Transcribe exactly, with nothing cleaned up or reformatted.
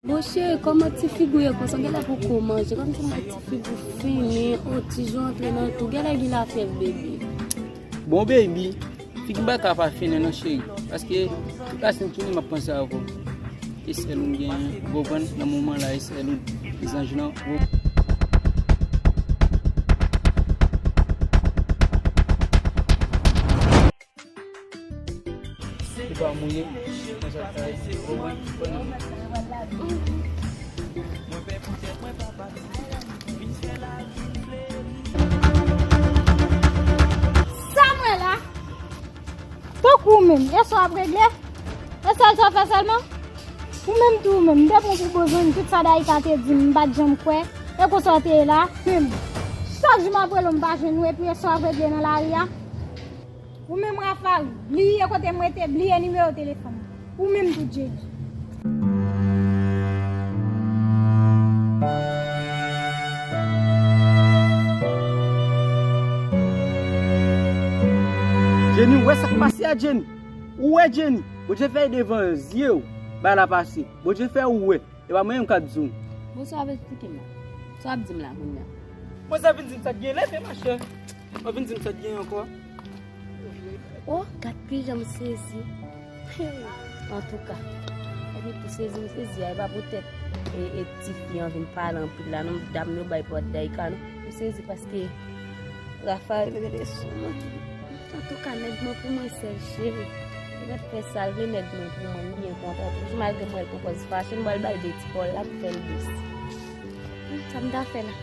Bon cheri, kòman ti figi w ye konsa? Genlè poko manje, kòmsi m wè ti figi w fini, o ti jan w antre nan tou, genlè gen lafyèv, baby. Bon, baby, figi m pa ka pa fini non, cheri, paske tout la senn tounen m ap panse avè w. E sèl ou m genyen, ou konprann? Nan moman la, e sèl ou, zanj lan, ou Li pa mouye, konsa sa ye. Sa m wè la? Tankou ou menm, e sa w ap regle? E sèl sa w fè sèlman? Ou menm tou ou menm, m te pran pou bon zanmi, tout sa Daïka te di m, m pa t janm kwè. E konsa w te ye la? Humm. Chak jou m ap rele w, m pa jwenn ou, epi e sa w ap regle nan lari a? Ou menm Rafa, bliye kote m rete, bliye nimewo telefòn ou. Ou menm tou Jenny. Jenny, ou wè sa k pase a, Jenny? Ou wè, Jenny? Bondye fè devan zye w bagay la pase. Bondye fè ou wè. E pa mwen menm k ap di w. Bon, sa w ap eksplike m la? Sa w ap di m la kounye a? Mwen sa vin di m sa k gen lè fè machè. Mwen vin di m sa k gen ankò. Oh, gad kijan m sezi. Antouka, epi tou sezi m sezi a, e pa poutèt e, e tifi an vin pale anpil la non, dam yo bay pòt Daïka non. M sezi paske Rafael rele sou mwen. Antouka, nèg mwen pou mwen sèl cheri. Li mèt fè sa l vle, nèg mwen pou mwen, m byen kontan. Toujou malgre m wè l pran pòz fache, m pral ba l de ti pawòl la pou fè l dous. Sa m ta fè la?